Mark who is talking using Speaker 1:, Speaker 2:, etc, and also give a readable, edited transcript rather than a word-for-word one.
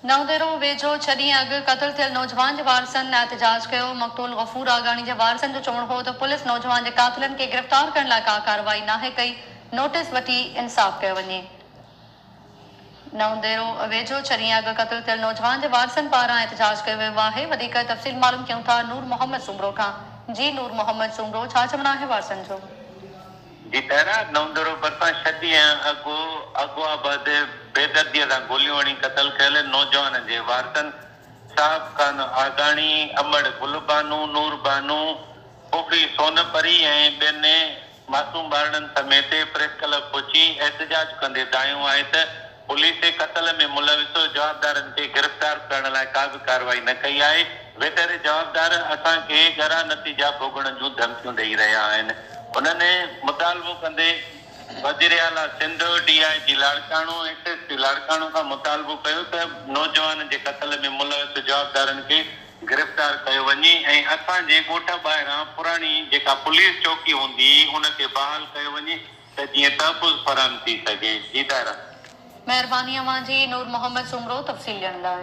Speaker 1: نئون ديرو ويجهو ڇهه ڏينهن اڳ قتل ٿيل نوجوان جي وارثن احتجاج ڪيو. مقتول غفور آگاڻي جي وارثن جو چوڻ هو ته پوليس نوجوان جي قاتلن کي گرفتار ڪرڻ لاء ڪا ڪارروائي ناهي ڪئي، نوٽيس وٺي انصاف ڪيو وڃي. نئون ديرو ويجهو ڇهه ڏينهن اڳ قتل ٿيل نوجوان جي وارثن پاران احتجاج ڪيو ويو آهي. وڌيڪ تفصيل معلوم ڪيون ٿا نور محمد سومرو کان. جي نور محمد سومرو ڇا چوڻ آهي وارثن جو؟
Speaker 2: جي طاهره، نئون ديرو ڀرسان ڇهه ڏينهن اڳ اغوا بعد بيدرديء سان گوليون هڻي قتل ڪيل نوجوان جي وارثن صاحب خان آگاڻي، امڙ گل بانو، نور بانو، پڦي سون پري ۽ ٻين معصوم ٻارڙن سميت پريس ڪلب پهچي احتجاج ڪندي دانهيو آهي ته پوليس قتل ۾ ملوث جوابدارن کي گرفتار ڪرڻ لاء ڪا به ڪارروائي نه ڪئي آهي، ويتر جوابدار اسان کي ڳرا نتيجا ڀوڳڻ جون ڌمڪيون ڏئي رهيا آهن. انهن مطالبو ڪندي وزيراعليٰ Sindh, D I G Larkana, S S P Larkana کان مطالبو ڪيو ته نوجوان جي قتل ۾ ملوث جوابدارن کي گرفتار ڪيو وڃي ۽ اسان جي ڳوٺ ٻاهران پراڻي جيڪا پوليس چوڪي هوندي هئي ان کي بحال ڪيو وڃي ته جيئن تحفظ فراهم ٿي سگهي. جي طاهره.
Speaker 1: مهرباني اوهان جي نور محمد سومرو تفصيل ڏيڻ لاء.